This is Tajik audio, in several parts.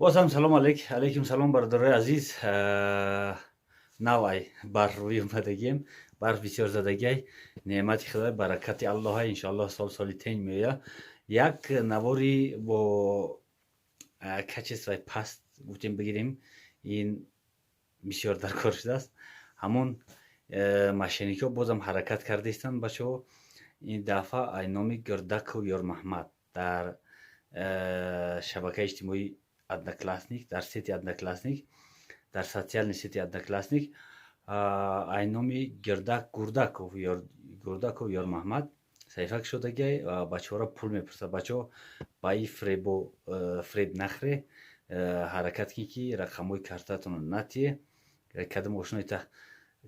Боз ҳам салом алейк, алейкум салом, бародарои азиз. Навай барф рӯй омадагием, барф бисёр задагиай, неъмати Худой, баракати Аллоҳа. Иншоаллоҳ, сол соли тень меоя. Як навори бо качествои паст гуфтем бигирем, ин бисёр дар кор шудааст. Ҳамон мошенникҳо бозам ҳаракат кардаистанд, бачаҳо. Ин дафъа ай номи Гирдаков Ёрмаҳмад дар шабакаи иҷтимоии Одноклассник, дар сети Одноклассник, дар социальный сети Одноклассник ай номи Гирдак Гурдаков, Гурдаков Ёрмаҳмад саҳифа кушодагиай ва бачаҳоро пул мепурсад. Бачаҳо, ба и фребо фреб нахре, ҳаракат кунед, ки рақамҳои картаатонро натие. Кадом ошноита,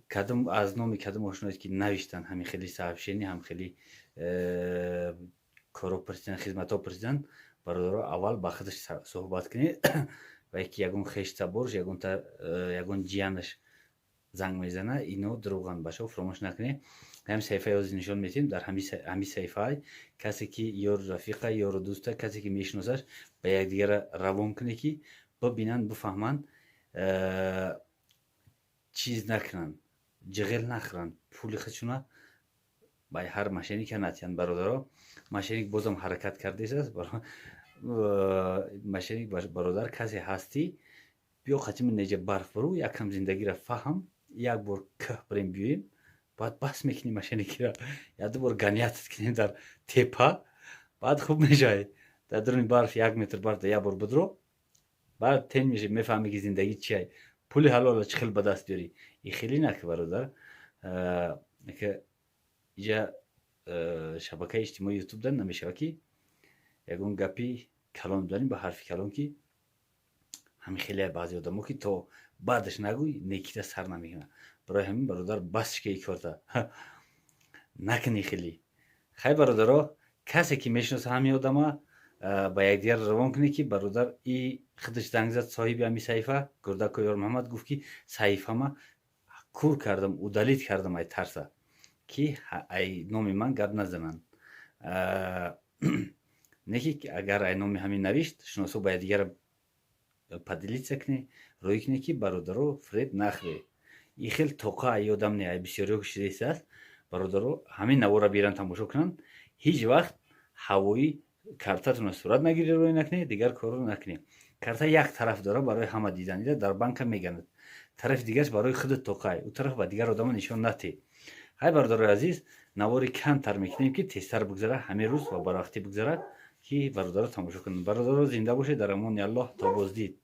кадом аз номи кадом ошноед, ки навиштан ҳамин хели сообщение, ҳам хели коро пурсидан, хизматҳо пурсидан, бародаро, аввал ба худаш суҳбат кунед ва яки ягон хештаборш, ягон ҷиянаш занг мезана, ино дурӯғанд. Бачаҳо, фуромӯш накунед, ҳамин саҳифаи ҳозир нишон медиҳем. Дар ҳамин саҳифаи касе ки ёру рафиқа, ёру дӯста, касе ки мешиносаш, ба якдигара равон кунед, ки бибинанд, бифаҳманд, чиз накунанд, ҷиғел нахӯранд, пули худшуна ба ҳар мошенника натиҳанд. Бародаро, мошенник бозам ҳаракат кардааст. Мошенник бародар, касе ҳастӣ, биё қатими неҷа барф буру, якам зиндагиро фаҳм, як бор кӯҳ бирем, биёем, баъд бас мекунӣ мошенникира, як бор гонять кунем дар тепа, баъд хуб мешавӣ. Дар дуруни барф, 1 метр барф як бор будро, баъд тен меши, мефаҳмӣ, ки зиндагӣ чия, пули ҳалола чӣ хел ба даст биёрӣ. И хеле наки, бародар, иҷа шабакаи иҷтимоии Ютуб дар намешавад, ки ягон гапи калон бизанем, ба ҳарфи калон, ки ҳамин хеле баъзе одамо, ки то баъдаш нагӯй, некита сар намекунад. Барои ҳамин, бародар, бас ки корта накунӣ хеле. Хай, бародаро, касе ки мешиноса ҳамин одама, ба якдигар равон кунед, ки бародар и худаш занг зад. Соҳиби ҳамин саҳифа Гурдако Ёрмуҳаммад гуфт, ки саҳифама кур кардам, удалить кардам ай тарса, ки ай номи ман гап назананд. Не ки агар ай номи ҳамин навишт, шиносо ба якдигар поделиться кунед, рӯй кунед, ки бародаро, фреб нахӯре. И хел тоқа ай ёдам не, ай бисёриҳо кушидааст. Бародаро, ҳамин навора биран, тамошо кунанд. Ҳеҷ вақт ҳавоӣ картатонро сурат нагиред, рӯй накунед, дигар корро накунед. Карта як тараф дора, барои ҳама дидан, ида дар банка меганад, тарафи дигараш барои худат тоқай, ӯ тараф ба дигар одамо нишон натиҳ. Ҳай, бародарои азиз, навори камтар мекунем, ки тезтар бигзарад, ҳамин рӯз ва барвақтӣ бигзарад, ки бародаро тамошо кунанд. Бародаро, зинда бошед, дар амони Аллоҳ, то боздид.